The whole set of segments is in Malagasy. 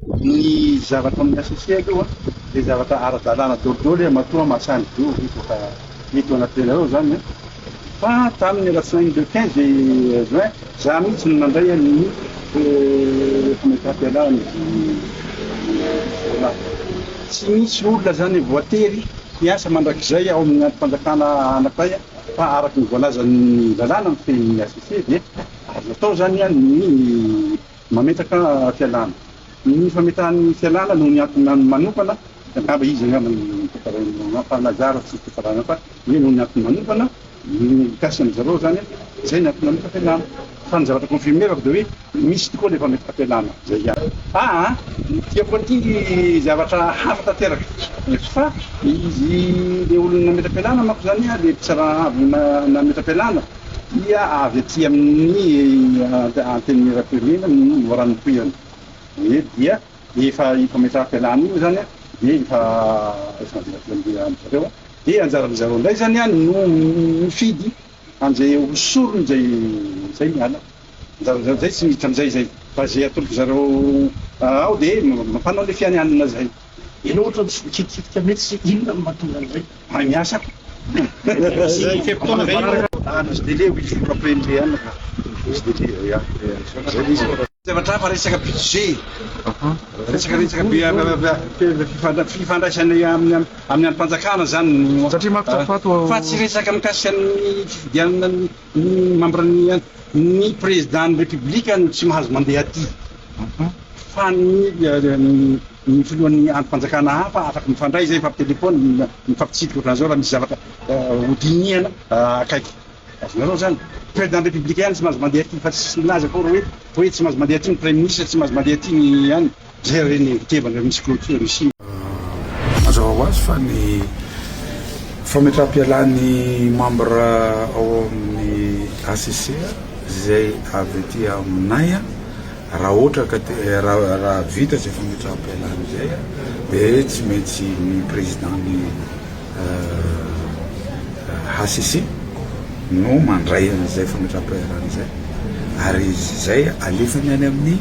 Ny zavatra amin'ny HCC aloha dia zavatra ara-dalàna daholo matoa mahasahy mijoro eto eto anatrehanareo izany an! Fa tamin'ny alatsinainy le 15 juin za mihitsy no nandray ny fametraham-pialana vola. Tsy misy olona izany voatery hiasa mandrakizay ao amin'ny andrim-panjakana anankiray fa araka ny voalazan'ny lalàna mifehy ny HCC dia azo atao izany ny Mametraka fialana. Ny fametrahany fialana noho ny antony manokana, angamba izy angamba no tantaraina fa na za ara tsy tantaraina fa hoe noho ny antony manokana ny mikasika an-dry zareo zany, zay ny antony nametraka fialana. Fa ny zavatra confirmer-ko dia hoe misy tokoa ilay fametraham-pialana, zay ihany. Aa ny tiako aty zavatra hafa tanteraka fa izy le olona nametra-pialana manko zany le mpitsara avo nametra-pialana, dia avy aty amin'ny Antenimierampirenena no loharanom-poirana e, dia efa io fametraham-pialana io izany dia efa efa navela aty amin-dry zareo, dia anjaran-dry zareo indray izany no mifidy an'izay ho solony izay izay miala, anjaran-dry zareo izay tsy miditra amin'izay izay fa izay atolotry zareo ao dia mampanao ilay fianianana izay. Ianao ohatran'ny tsy mikitikitika mihitsy, inona no mahatonga an'izay? Mahay miasa ko. Zay fe-potoana ve io? Ah misy délai huit jours après ny le ka. Misy délai ya. Zay le izy. Zavatra hafa resaka budget. Resaka resaka fifandraisana amin'ny amin'ny andrim-panjakana zany no. Satria manko tato ato. Fa tsy resaka mikasika ny fifidianana ny membre ny ny président ny république no tsy mahazo mandeha aty. Fa ny Ny filohan'ny andrim-panjakana hafa afaka mifandray izay mifampitelefaonina, mifampitsidika ohatran'izao raha misy zavatra hodinihana akaiky. Azonareo izany? Président de République ihany tsy mahazo mandeha aty fa tsy milaza akory hoe hoe tsy mahazo mandeha aty ny Praiminisitra, tsy mahazo mandeha aty ny any. Izay re ny fitevana misy clôture misy. Mazava ho azy fa ny fametraham-pialan'ny membre ao amin'ny HCC izay avy aty aminay Raha ohatra ka raha vita izay fametraham-pialana izay dia tsy maintsy ny président ny HCC no mandray an'izay fametraham-pialana izay ary izay alefany any amin'ny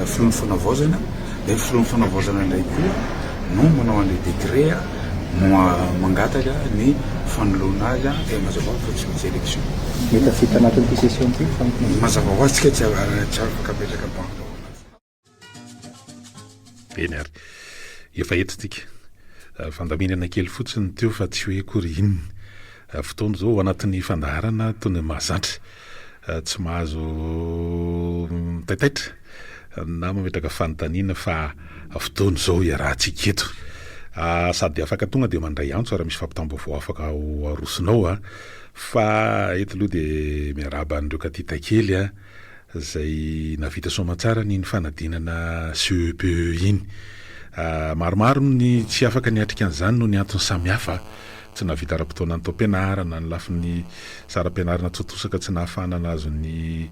filohan'ny fanavaozana dia ny filohan'ny fanavaozana indray koa no manao an'ilay décret Mangataka ny fanoloana azy dia mazava ho azy fa tsy maintsy élection. Mety hahavita anatin'ity session ity ny fanompoana. Mazava ho azy tsika tsy afaka ametraka bande ao anaty. Eny ary. Efa eto tsika. Fandaminana kely fotsiny teo fa tsy hoe akory inona. Fotoana izao ao anatin'ny fandaharana toy ny mahazatra. Tsy mahazo mitaitaitra na mametraka fanontaniana fa fotoana izao iarahantsika eto. Sady afaka tonga dia mandray antso raha misy fampitam-baovao afaka ho arosonao a. Fa eto aloha dia miarahaba an'ireo katita kely a, izay nahavita soamantsara an'iny fanadinana CEPE iny. Maromaro ny tsy afaka niatrika an'izany noho ny antony samihafa. Tsy nahavita ara-potoana ny taom-pianarana, ny lafiny saram-pianarana tsy tosaka tsy nahafahana nahazo ny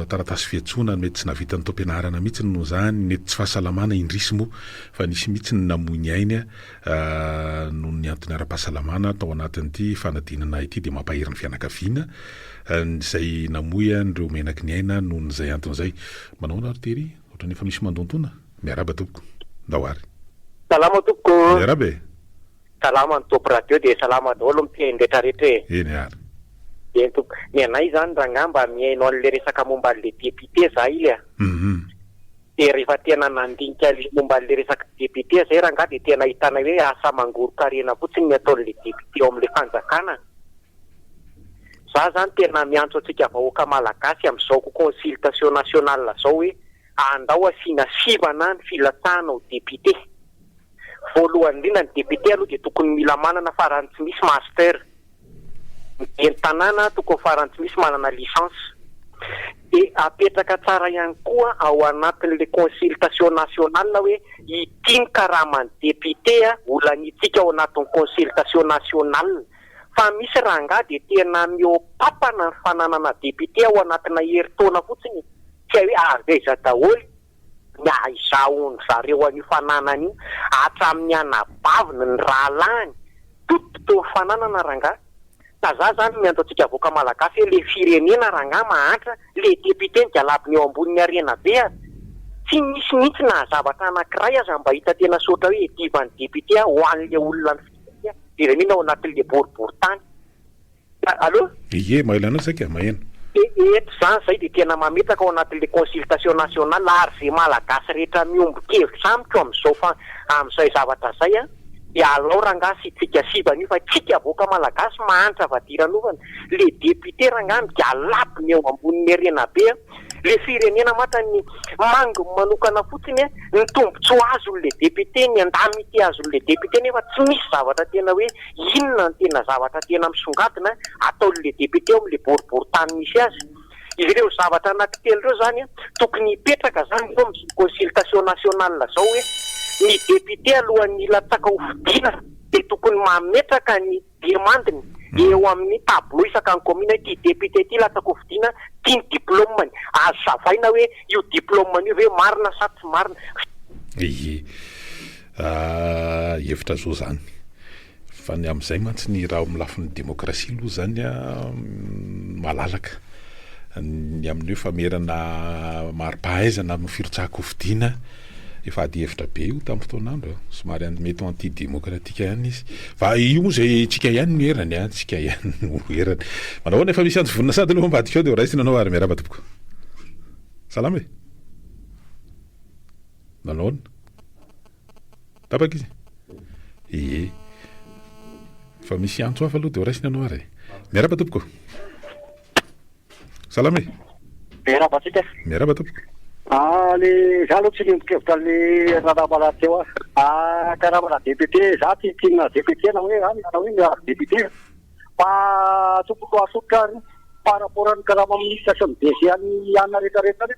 taratasy fiantsoana, mety tsy nahavita ny taom-pianarana mihitsy noho izany, mety tsy fahasalamana indrisy moa fa nisy mihitsy ny namoy ny ainy noho ny antony ara-pahasalamana tao anatin'ity fanadinana ity dia mampahery ny fianakaviana izay namoy an'ireo menaky ny aina noho izay antony izay. Manao ahoana ry Terry? Ohatran'ny efa misy mandontona? Miarahaba tompoko. Ndao ary. Salama tompoko. Miarahaba e. Salama ny top radio dia salama daholo ny mpihaino rehetra rehetra e. Eny ary. Eny tompoko. Ny anay izany rangahy mba mihaino an'le resaka momba an'le député za ily a. Dia rehefa tena nandinika an'le momba an'le resaka député zay rangahy dia tena hitanay hoe asa mangoron-karena fotsiny ny ataon'le député ao amin'le fanjakana. Za zany tena miantso antsika vahoaka malagasy amin'izao consultation nationale zao hoe andao asiana sivana ny filatsahana ho député. Voalohany indrindra ny député aloha dia tokony mila manana farany tsy misy master. Ny ben'ny tanàna tokony farany tsy misy manana licence. Dia apetraka tsara ihany koa ao anatin'ilay consultation nationale hoe ity ny karaman'ny député ho laniantsika ao anatin'ny consultation nationale. Fa misy rangahy dia tena mihoa-papana ny fananana député ao anatina herintaona fotsiny, tsy hay hoe avy aiza daholo. ny ahizahoan-dry zareo an'io fananana io, hatramin'ny anabaviny, ny rahalahiny, tout toa fananana rangahy. Ka za zany miantso antsika avoaka malagasy hoe le firenena rangahy mahantra, le député migalabona eo ambonin'ny harena be a! Tsy misy mihitsy na zavatra anankiray aza mba hita tena saotra hoe hidivan'ny député ho an'ilay olona nifidy firenena ao anatin'ilay boriborintany. Allo? Ie, maheno anao saika, maheno. Dia eto izany izay dia tena mametraka ao anatin'ilay consultation nationale ary izay Malagasy rehetra miombon-kevitra amiko amin'izao fa amin'izay zavatra izay an, dia alao rangahy asiantsika sivana io fa tsika vahoaka Malagasy mahantra fadiranovana, le député rangahy migalabona eo ambonin'ny harena be an, le firenena matra ny manginy manokana fotsiny an, ny tombotsoa azon'le député, ny indemnité azon'le député nefa tsy misy zavatra tena hoe Inona no tena zavatra tena misongadina ataon'ilay député ao amin'ilay boriborintany misy azy? Ireo zavatra anankitelo ireo izany tokony hipetraka izany eo amin'izao consultation nationale izao hoe ny député alohan'ny hilatsaka ho fidiana dia tokony mametraka ny demande-ny eo amin'ny tableau isaka ny commune hoe ity député ity hilatsaka ho fidiana, ity ny diplôme-ny. Azo savaina hoe io diplôme-ny io ve marina sa tsy marina. Ie. Hevitra zo zany. Fa ny amin'izay mantsy ny raha amin'ny lafiny demokrasia aloha zany malalaka. Ny amin'ny hoe famerana mari-pahaizana amin'ny firotsahan-kofidina, efa adihevitra be io tamin'ny fotoan'andro a. Somary mety ho anti-demokratika ihany izy. Fa io moa izay tsika ihany no erany a, tsika ihany no erany. Manao ahoana, efa misy antso vonona sady aloha ambadika ao dia ho raisina anao ary miarahaba tompoko. Salama e. Nanaona? Tapaka izy? Ie. Fa misy antso hafa aloha dia ho raisina ianao ary e. Miarahaba tompoko. Salama e. Miarahaba antsika. Miarahaba tompoko. Ah, le za aloha tsy miombon-kevitra le raharaha malady teo ah. Ah, karamana député, za tsy tiana député na hoe any na hoe miaro député. Fa tokony ho asolotra ary par rapport ny karama ministre sy ny DG any anona rehetra rehetra any.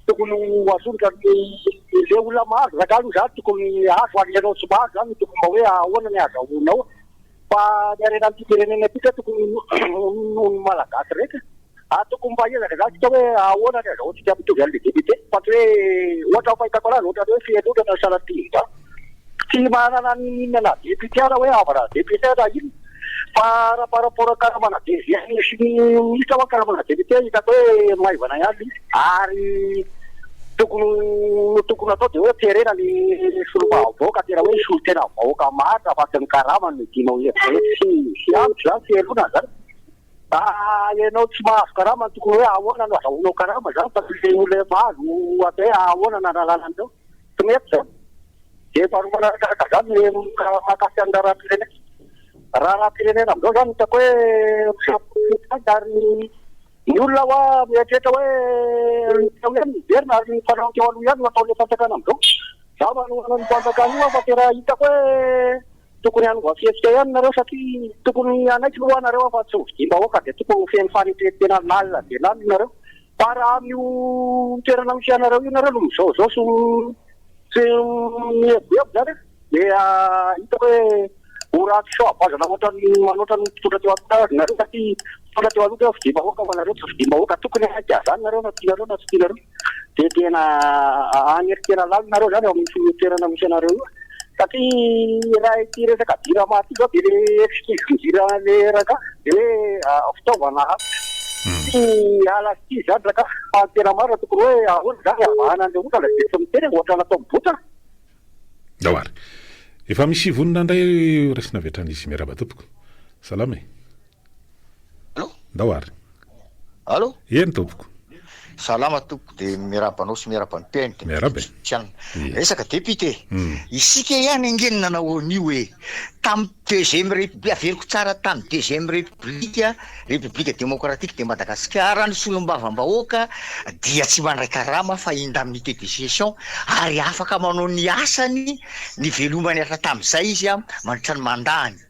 Tokony ho asolotra ny le olona mahazo zaka aloha zany tokony azo ary ianao tsy mahazo zany tokony mba hoe ahoana ny azahoanao. Fa ny harenan'ity firenena ity ka tokony noho ny malagasy rehetra. Ary tokony mba hiezaka zany tsika hoe ahoana ny azahoantsika mitovy an'le député fa tsy hoe ohatra ny fahitako anazy ohatra ny hoe fihelonana ny sanatria izany. Tsy manana n'inon'inona na député ara hoe havana député na inona fa raha par rapport karamana DG sy ny ministre hoa karamana député hitako hoe maivana ihany le izy ary tokony tokony atao de hoe terena ny solombavambahoaka tena hoe solontena vahoaka marina fa tsy ny karamany no tianao hevitra hoe tsy tsy amiko zany fihelonana zany. Ah ianao tsy mahazo karama tokony hoe ahoana no azahoanao karama zany fa tsy le olona efa azo atao hoe ahoana no analana an'ireo. Tsy mety zany. Dia faharoa manarakaraka zany le mahakasika ny raharaham-pirenena. Raharaham-pirenena amin'izao zany hitako hoe misafotofoto ary ny olona hoa mieritreritra hoe ny teo ihany no miverina ary ny fanao teo aloha ihany no ataon'ilay fanjakana amin'izao. Za manohana ny fanjakana io aho fa tena hitako hoe Tokony hanova fihetsika ihany nareo satria tokony hanaiky loha nareo fa tsy ho vidim-bahoaka dia tokony ho feno fanetren-tena lalina dia lalina nareo fa raha amin'io toerana misy anareo io nareo no mizaozao sy sy mieboebo zany dia hitako hoe ho ratsy soavazana ohatran'ny manoatra ny mpitondra teo aloha azy nareo satria mpitondra teo aloha teo vidim-bahoaka fa nareo tsy vidim-bahoaka tokony hanaiky an'izany nareo na tianareo na tsy tianareo. Dia tena hanery tena lalina nareo zany ao amin'ny toerana misy anareo io satria raha ity resaka jirama ity zao dia le excuse le rangah dia hoe fitaovana hafa tsy ala sy tia zany rangah fa ny tena marina tokony hoe ahoana zany avahana an'le olana dia tsy miteny ohatra nataon'i Bota. Ndao ary. Efa misy vonona indray raisina avy hatrany izy. Miarahaba tompoko. Salama e. Allo? Ndao ary. Allo? Eny tompoko. Salama tompoko dia miarahaba anao sy miarahaba ny mpihaino dia Miarahaba e. Kristiana. Resaka député. Isika ihany ange no nanao an'io e. Tamin'ny deuxième république, averiko tsara, tamin'ny deuxième république, République démocratique de Madagascar, ny solombavambahoaka dia tsy mandray karama fa indemnité de gestion ary afaka manao ny asany nivelomany hatra tamin'izay izy mandritra ny mandat-ny.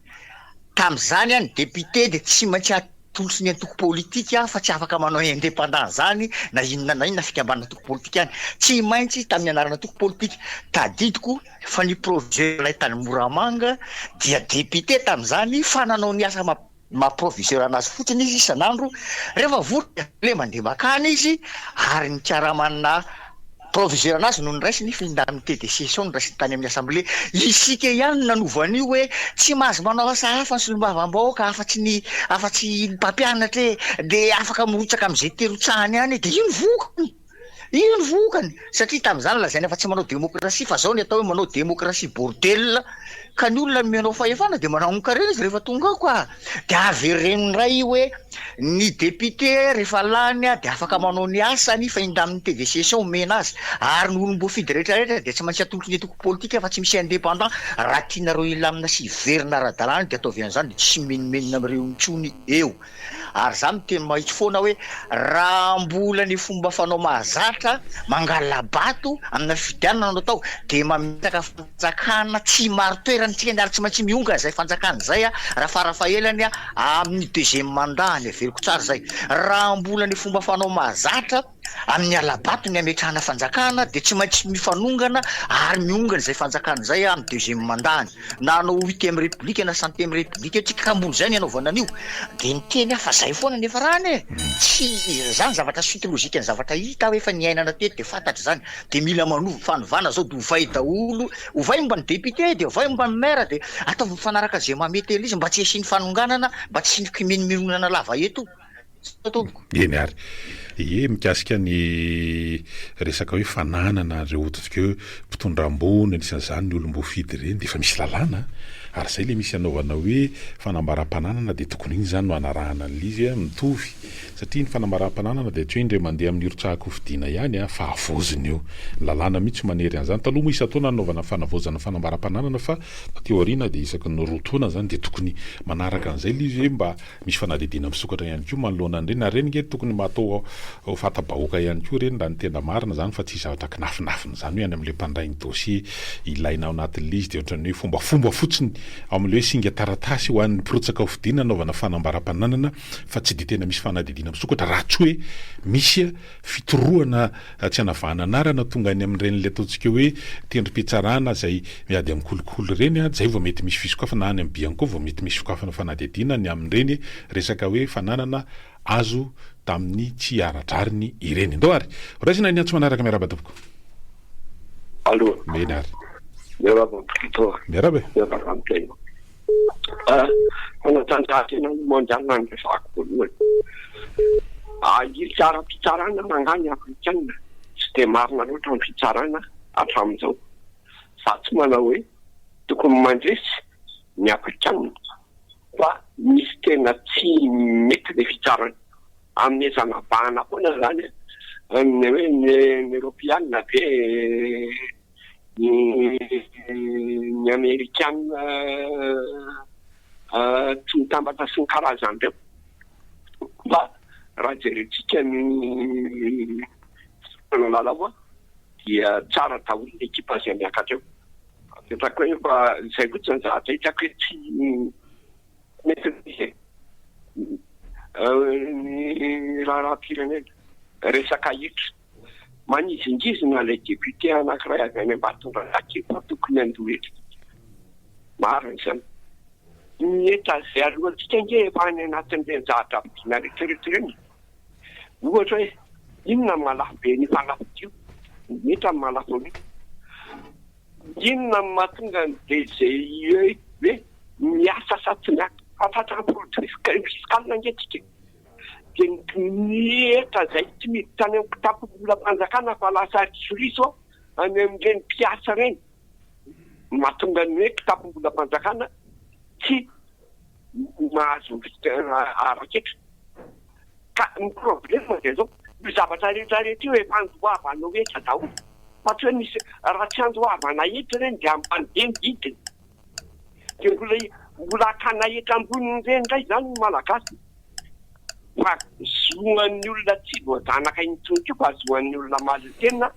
Tamin'izany ny député dia tsy maintsy atolotry ny antoko politika fa tsy afaka manao indépendant izany na inona na inona fikambanana antoko politika any. Tsy maintsy tamin'ny anarana antoko politika. Tadidiko fa ny proviseur anay tany Moramanga dia député tamin'izany fa nanao ny asa maha maha proviseur anazy fotsiny izy isan'andro. Rehefa vory ny assemblée mandeha makany izy ary ny karamana Proviseur anazy no noraisiny fa indemnité de session no raisiny tany amin'ny assemblée. Isika ihany no nanova an'io hoe tsy mahazo manao asa hafa ny solombavambahoaka afa-tsy ny afa-tsy ny mpampianatra e! Dia afaka mirotsaka amin'izay te rotsahany any e! Dia io ny vokany! Io ny vokany, satria tamin'izany lazaina fa tsy manao demokrasia fa zao ny atao hoe manao demokrasia bordel ka ny olona nomenao fahefana dia manangon-karena izy rehefa tonga ao ka. Dia avereno indray io hoe ny député rehefa lany dia afaka manao ny asany fa indamnité de session omena azy ary ny olom-boafidy rehetra rehetra dia tsy maintsy atolotry ny antoko politika fa tsy misy indépendant. Raha tianareo hilamina sy hiverina ara-dalàna dia ataovy an'izany dia tsy mimenomenona amin'ireo intsony eo. Ary za miteny mahitsy foana hoe raha mbola ny fomba fanao mahazatra mangala-bato amina fifidianana no atao dia mametraka fanjakana tsy marin-toerana isika ary tsy maintsy miongana izay fanjakana izay raha farafahelany amin'ny deuxième mandat ny averiko tsara izay. Raha mbola ny fomba fanao mahazatra Amin'ny hala-bato ny hametrahana fanjakana dia tsy maintsy mifanongana ary miongana izay fanjakana izay amin'ny deuxième mandat-ny. Na hanao huitième république na centième république eo tsika ka mbola izay ny hanaovana an'io dia miteny aho fa izay foana ny hiafarany e! Tsy izany zavatra suite logique ny zavatra hita aho efa niainana teto dia fantatra izany dia mila manova fanovana zao dia ovay daholo ovay momba ny député dia ovay momba ny maire dia ataovy mifanaraka izay mahamety an'izy mba tsy hisian'ny fanonganana mba tsy hisian'ny kimenomenonana lava eto. Tompoko. Eny ary. Ie, mikasika ny resaka hoe fananana ireo otrika hoe mpitondra ambony, anisan'izany ny olom-boafidy ireny dia efa misy lalàna ary izay ilay misy anaovana hoe fanambaram-pananana dia tokony iny izany no hanarahana an'ilay izy mitovy satria ny fanambaram-pananana dia tsy hoe indray mandeha amin'ny rotsahan-kofidiana ihany fa havaozina io. Ny lalàna mihitsy manery an'izany. Taloha moa isan-taona nanaovana fanavaozana fanambaram-pananana fa taty aoriana dia isaky ny roa taona izany dia tokony manaraka an'izay ilay izy hoe mba Misy fanadihadiana misokatra ihany koa manoloana an'ireny ary ireny ange tokony mba atao ho fanta-bahoaka ihany koa ireny raha ny tena marina izany fa tsy zavatra kinafinafina izany hoe any amin'ilay mpandray ny dossier ilaina ao anatin'ilay izy dia ohatran'ny hoe fombafomba fotsiny ao amin'ilay hoe singa taratasy ho an'ny mpirotsaka hofidiana anaovana fanambaram-pananana fa tsy dia tena misy fanadihadiana misokatra raha tsy hoe misy fitorohana tsy anavahana anarana tonga any amin'ireny ilay ataontsika hoe tendrom-pitsarana izay miady amin'ny kolikoly ireny, izay vao mety misy fisokafana, any amin'ny Bianco vao mety misy fisokafana fanadihadiana ny amin'ireny resaka hoe fananana azo tamin'ny tsy ara-drariny ireny. Ndao ary horaisina ny antso manaraka, miarahaba tompoko. Allo. Meny ary. Miarahaba Victor. Miarahaba e. Miarahaba Miteny. Fanatanjahantena mondial no resahako voalohany. Ahilika ara-pitsarana rangahy ny afrikana, tsy dia marina loatra ny fitsarana hatramin'izao. Za tsy manao hoe tokony mandresy ny afrikana fa misy tena tsy mety le fitsarana. Amezana bahana foana zany ny hoe ny eropeana ve ny amerikana tsy mitambatra sy ny karazan'ireo fa raha jerentsika ny mpanao lalao dia tsara daholo ny ekipa izay miakatra eo. Apetrako hoe fa izay fotsiny ny zavatra hitako hoe tsy mety izy e. Ny raharaham-pirenena, resaka hetra. Manizingizina ilay député anankiray avy any Ambatondrazaka fa tokony handoa hetra. Marina izany. Ny hetra izay aloantsika ange efa any anatin'ireny zavatra vidiana rehetra rehetra ireny e. Ohatra hoe inona no mahalafo be an'io fanafody io? Ny hetra no mahalafo an'io. Inona no mahatonga ny DGIE hoe miasa sa tsy miasa? Fa tratran'ny fraude fiscale ange tsika e. Dia ny hetra izay tsy miditra any amin'ny kitapom-bolam-panjakana fa lasa risoriso any amin'ireny mpiasa ireny no mahatonga ny hoe kitapom-bolam-panjakana tsy mahazo ara-ketra. Ka ny problème dia izao, io zavatra rehetra rehetra io efa andoavanao hetra daholo fa tsy hoe misy, raha tsy andoavana hetra ireny dia ambany be ny vidiny. Dia mbola mbola hakana hetra ambonin'ireny indray izany ny Malagasy. Fa zoan'ny olona tsy voazanaka intsony koa fa zoan'ny olona mahaleo tena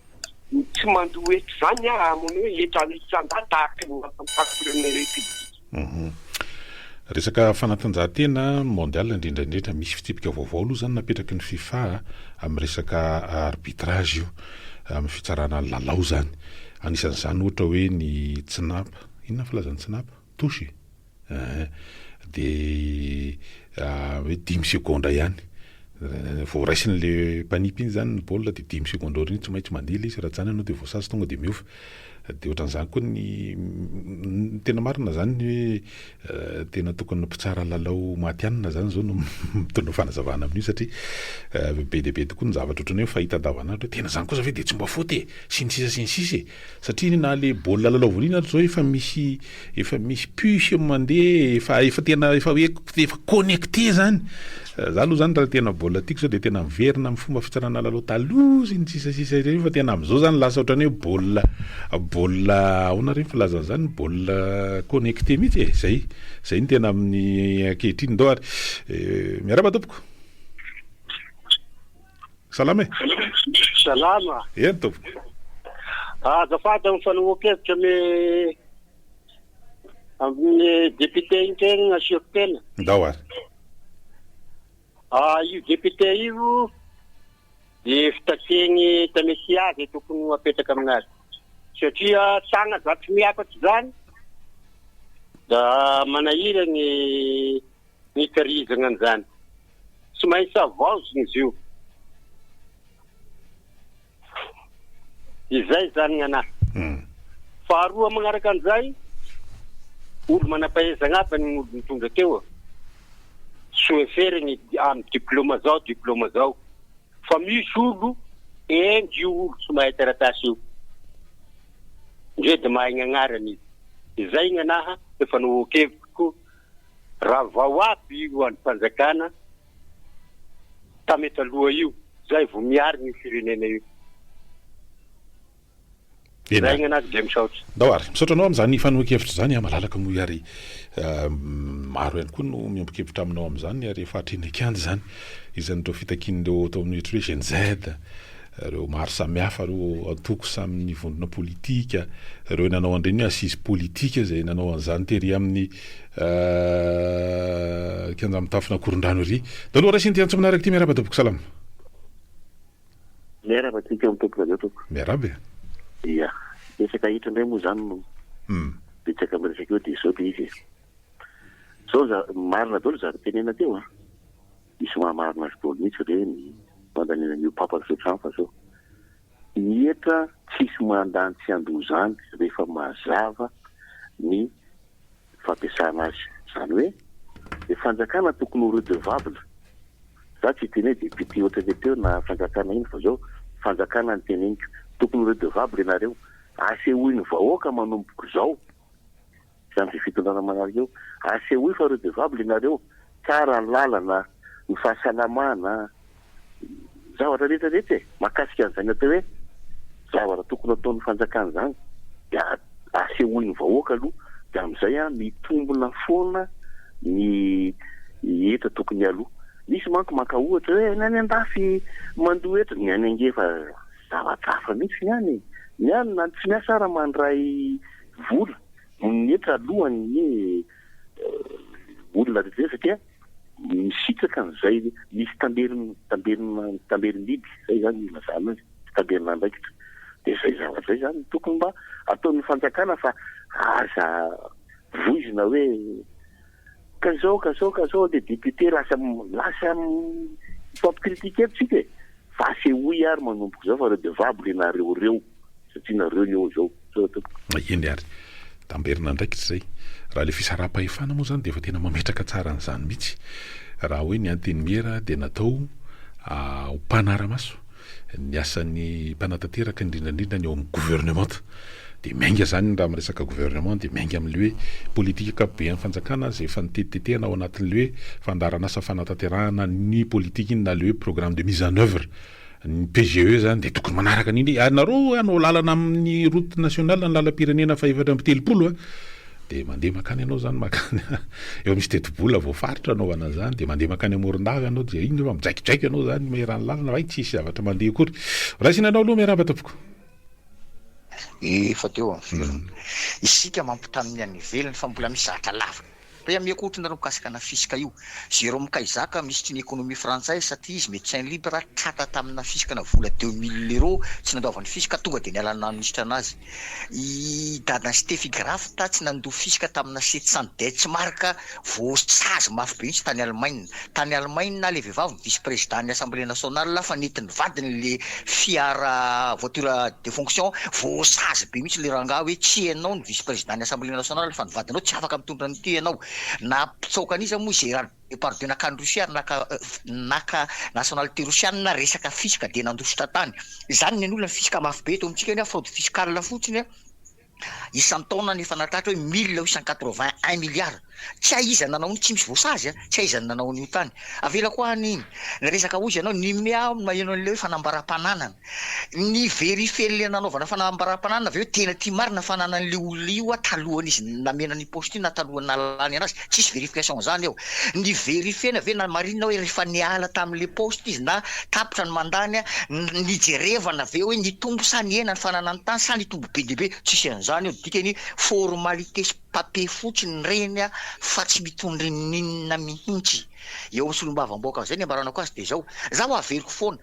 ny tsy mandoa hetra izany amin'ny hoe hetra isan-dahy tahaka ny nataon'ny tamin'ny première république. Resaka fanatanjahantena mondial indrindra indrindra, misy fitsipika vaovao aloha izany napetraky ny fifa amin'ny resaka arbitrage io, amin'ny fitsarana ny lalao izany. Anisan'izany ohatra hoe ny tsinapa, inona ny filazana tsinapa? Touche? Eeh, dia hoe dimy segondra ihany, vao raisin'le mpanipy iny izany ny baolina dia dimy segondra aoriana tsy maintsy mandeha ilay izy, raha tsy izany ianao dia voasazy tonga dia miova. Dia ohatran'izany koa ny ny tena marina zany ny hoe tena tokony ny mpitsara lalao matihanina zany zao no mitondra fanazavana amin'io satria be dia be tokoa ny zavatra ohatran'ny hoe fahita andavanandro hoe tena zany kosa ve dia tsy mba faute e! sy ny sisa sy ny sisa e! Satria na le baolina lalaovina iny ary zao efa misy efa misy puce mandeha efa efa tena efa hoe efa connecté zany. Za aloha zany raha tena baolina tiako zao de tena miverina amin'ny fomba fitsarana lalao taloha sy ny sisa sisa ireny fa tena amin'izao zany lasa ohatran'ny hoe baolina baolina ahoana re ny filazana an'izany baolina connecté mihitsy e, zay zay no tena amin'ny ankehitriny. Ndao ary miarahaba tompoko. Salama e! Salama. Eny tompoko. Azafady amin'ny fanehoan-kevitra amin'ny amin'ny député iny kely no asiako tena. Ndao ary. Ah, io député io dia fitakiany tamesia izay tokony ho apetraka aminazy. Satria tagna za tsy miakatra izany da manahira ny nitahirizana an'izany. Tsy maintsy havaozina izy io. Izay izany ny anahy. Faharoa magnaraka an'izay, olo manam-pahaizana aby ny olo nitondra teo. Tsy hoeferigny amin'ny diplôma zao, diplôma zao. Fa misy olo hendry io olo tsy mahay taratasy io. Ndre dia mahay ny agnarany izy. Izay ny anahy efa nohokeviko. Ravao aby io andrim-panjakana tamy taloha io zay vo miarina io firenena io. Zay ny anazy de misaotra. Ndao ary. Misaotra anao amin'izany fanehoan-kevitra izany a, malalaka moa ary maro ihany koa no miombon-kevitra aminao amin'izany ary efa hatreny an-kianja izany isan'ireo fitakian'ireo atao amin'ny hoe Gen Z, ireo maro samihafa, ireo antoko samy ny vondrona politika, ireo nanao an'ireny hoe assise politique izay nanao an'izany tery amin'ny kianja mitafon'Ankorondrano ery. Daholo raisina ity antso manaraka ity, miarahaba tompoko, salama. Miarahaba antsika eo amin'ny tompoko radio tompoko. Miarahaba e. Ia, resaka hetra indray moa izany no betsaka miresaka eo dia izao ilay izy e. Izao za, marina daholo izany tenenina teo an. Misy mahamarina azy daholo mihitsy ireny fandaniana an'io papa sy ohatran'izany fa zao ny hetra tsisy mandany tsy handoa izany rehefa mazava ny fampiasana azy izany hoe ny fanjakana tokony ho redevable za tsy hiteny hoe député ohatran'ilay teo na fanjakana iny fa zao fanjakana no teneniko tokony ho redevable ianareo asehoy ny vahoaka manomboka izao Izany ve fitondrana manaraka eo? Asehoy fa redevable ianareo, tsara ny lalana, ny fahasalamana, ny zavatra rehetra rehetra e! Mahakasika an'izany atao hoe zavatra tokony ataon'ny fanjakana izany dia asehoy ny vahoaka aloha dia amin'izay an mitombina foana ny hetra tokony aloa. Misy manko maka ohatra hoe ny any andafy mandoa hetra, ny any ange efa zavatra hafa mihitsy ny any e! Ny any na ny tsy miasa ara mandray vola noho ny hetra alohan'ny olona rehetra satria misitraka an'izay misy tamberin tamberin tamberim-bidy izay izany no ilazana azy, tamberin'andraikitra. Dia izay zavatra izay izany no tokony mba ataon'ny fanjakana fa aza voizina hoe ka izao ka izao ka izao ilay député lasa lasa mifampi-critiquer eto isika e! Fa asehoy ary manomboka izao fa redevable ianareo ireo. Satria nareo ny eo izao. Misaotra tompoko. Eny ary. Tamberina andraikitra izay. Raha ilay fisaraham-pahefana moa izany dia efa tena mametraka tsara an'izany mihitsy. Raha hoe ny Antenimiera dia natao ho mpanara-maso ny asan'ny mpanatanteraka indrindra indrindra ny ao amin'ny governemanta. Dia miainga izany raha miresaka gouvernement dia miainga amin'ilay hoe politika ankapoben'ny fanjakana izay efa nitetitetehana ao anatin'ilay hoe fandaharanasa fanatanterahana ny politika iny na ilay hoe programme de mise en oeuvre Ny PGE zany dia tokony manaraka an'iny hoe ianareo hanao lalana amin'ny route nationale ny lalam-pirenena faha 34 a, dia mandeha mankany ianao zany mankany efa misy tetibola voafaritra anaovana an'izany dia mandeha mankany Morondava ianao dia iny efa mijaikojaiko ianao zany eran'ny lalana fa hay tsisy zavatra mandeha akory. Raisina anao aloha miarahaba tompoko. Efa teo amin'ny feriny. Isika mampitaha amin'ny any ivelany fa mbola misy zavatra lava. Re ameko ohatra nareo mikasika ana fisc io. Jerome Cahuzac minisitry ny économie frantsay satria izy médecin libre tratra tamina fisc na vola 2000 euros tsy nandoavany fisc tonga dia niala naha minisitra anazy. I dadan'i Steffi Graf tsy nandoa fisc tamina 700 Deutsche Mark voasazy mafy be mihitsy tany Allemagne. Tany Allemagne le vehivavy ny vice président ny assemblée nationale fa nentin'ny vadiny le fiara voiture de fonction voasazy be mihitsy le rangahy hoe tsy ianao ny vice président ny assemblée nationale fa ny vadinao tsy afaka mitondra an'ity ianao. Nampitsaoka an'iza moa i Gérard Depardieu nankany Russie ary naka naka nationalité rosiana resaka fisc dia nandositra tany. Izany ny an'olona ny fisc mafy be eto amintsika anie fraude fiscale fotsiny a. Isan-taona ny efa nahatratra hoe 1881 milliards. Tsy hay iza nanao an'io, tsy misy voasazy a, tsy hay iza nanao an'io tany. Avelako any iny. Ny resaka hozy ianao, ny me aho maheno an'ilay hoe fanambaram-pananana. Ny verifier-n'ilay nanaovana fanambaram-pananana ve hoe tena ity marina fananan'ilay olona io a talohan'izy namena an'io poste io na talohan'ny nahalany anazy. Tsisy verification an'izany eo. Ny verifier-na ve namarinina hoe rehefa niala tamin'ilay poste izy na tapitra ny mandat-ny a, nijerevana ve hoe nitombo sa nihena ny fananany tany sa nitombo be dia be. Tsisy an'izany eo. Dikany formalité sy papier fotsiny ireny a fa tsy mitondra n'inona mihitsy. Eo amin'ny solombavambahoaka amin'izay ny ambaranako azy dia izao, zaho averiko foana,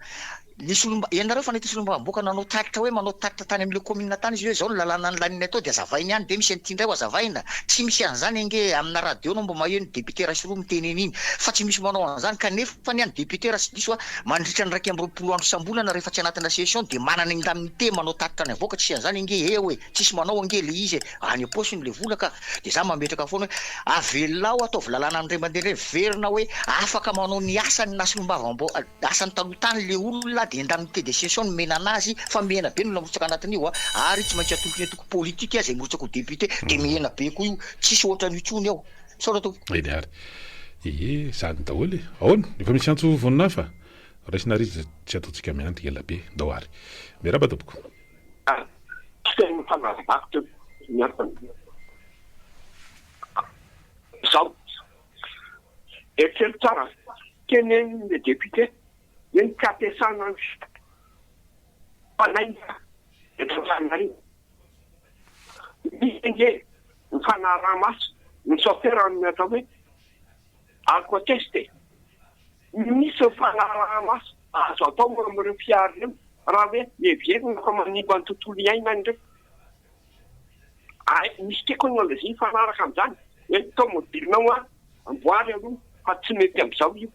ny solomba, ianareo fa nahita solombavambahoaka nanao tatitra hoe manao tatitra tany amin'ilay commune tany izy hoe izao ny lalàna nolaninay tao dia azavainy any ve misy an'ity indray ho azavaina? Tsy misy an'izany ange e, amina radio anao mba maheno député iray sy roa miteny an'iny fa tsy misy manao an'izany kanefa ny any député raha tsy diso aho mandritra ny 21 andro isam-bolana rehefa tsy anatina session dia manana indemnité manao tatitra any avoaka tsisy an'izany ange eo e! Tsisy manao ange le izy e, any am-paosiny le vola ka, de za mametraka foana hoe avelao ataovy lalàna amindray mandeha indray miverina hoe afaka manao ny asany na solombavambo asany taloha tany le olona de indemnité de session no omena anazy fa mihena be ny olona mirotsaka anatin'io a, ary tsy maintsy atolotry ny antoko politika zay mirotsaka ho député de mihena be koa io, tsisy ohatran'io tsony ao. Misaotra tompoko. Eny ary. Ee, zany daholo e. Ahoana? Efa misy antso vonona hafa? Raisina ary izy tsy ataontsika miandry ela be. Ndao ary. Miarahaba tompoko. Ary tsy tena nifanazavako teo ny antony. Izao, eritrereto tsara, tenenin'ilay député hoe ny tsy ampiasana ny fanainga eto Antananarivo. Misy ange ny fanaraha-maso ny chauffeur amin'ny atao hoe alcotest e. Misy ny fanaraha-maso azo atao amin'ireo fiara ireo raha hoe heverina fa manimba ny tontolo iainana ireo. Ary misy teknolojia mifanaraka amin'izany hoe ny taomobilinao an, amboary aloha fa tsy mety amin'izao io.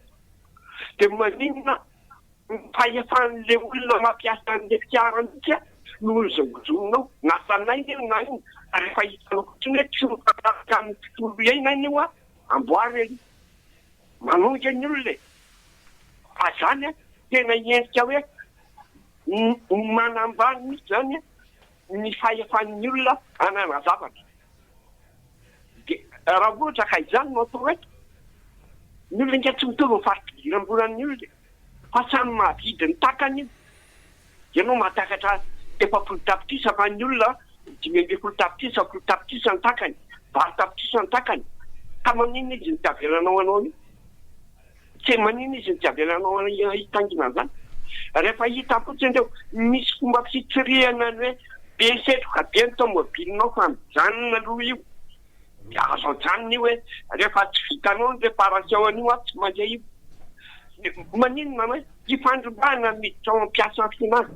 Dia maninona ny fahefan'ilay olona mampiasa an'ilay fiara mihitsy no hozongozonina na tranainy io na inona, fa rehefa hitanao fotsiny hoe tsy mifanaraka amin'ny tontolo iainana io an, amboary aloha. Manonga ny olona e! Fa zany an, tena endrika hoe manambany mihitsy zany an, ny fahefan'ny olona hanana zavatra. De raha ohatra ka izany no atao eto, ny olona ange tsy mitovy ny fari-pidiram-bolan'ny olona e! Fa samy mahavidy ny takany io. Ianao mahatakatra 40 tapitrisa fa ny olona 15 tapitrisa, 10 tapitrisa ny takany, 8 tapitrisa ny takany. Ka maninona izy no tsy avelanao hanao an'io? Tsy maninona izy no tsy avelanao hitaingina an'izany? Rehefa hita fotsiny ireo, misy fomba fitsirihana ny hoe be setroka be ny taomobilinao fa mijanona aloha io. Dia azo ajanona io hoe rehefa tsy vitanao ny réparation an'io an, tsy mandeha io. Maninona hoe ifandrombahana miditra ao am-piasan'ny finance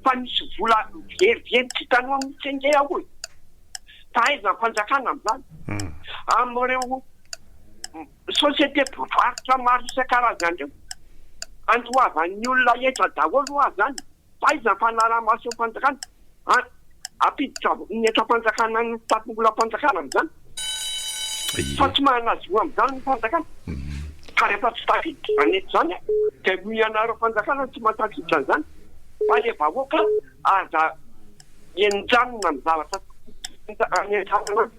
fa misy vola verivery tsy hitanao mihitsy ange ao e. Fa aiza ny fanjakana amin'izany? Amin'ireo société mpivarotra maro isan-karazany ireo, andoavan'ny olona hetra daholo hoa izany. Fa aiza ny fanaraha-maso ny fanjakana? An, ampiditra ny hetram-panjakana ny fitatim-bolam-panjakana amin'izany? Fa tsy manana zo amin'izany ny fanjakana? Ka rehefa tsy tafiditra izany hetra izany dia noho ianareo fanjakana no tsy mahatafiditra an'izany. Fa ilay vahoaka aza henjanina amin'ny zavatra tsy tokony henjanina azy.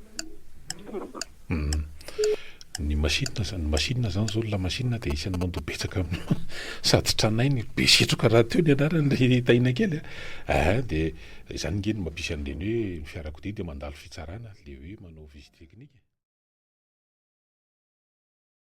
Ny machine zany, ny machine zany zao lamasinina dia isan'ny mandoa betsaka amin'io sady tranainy be setroka rahateo ny anarany ry Tahina kely a! Aa dia izany nge no mampisy an'ireny hoe ny fiarakodia dia mandalo fitsarana le hoe manao visite technique.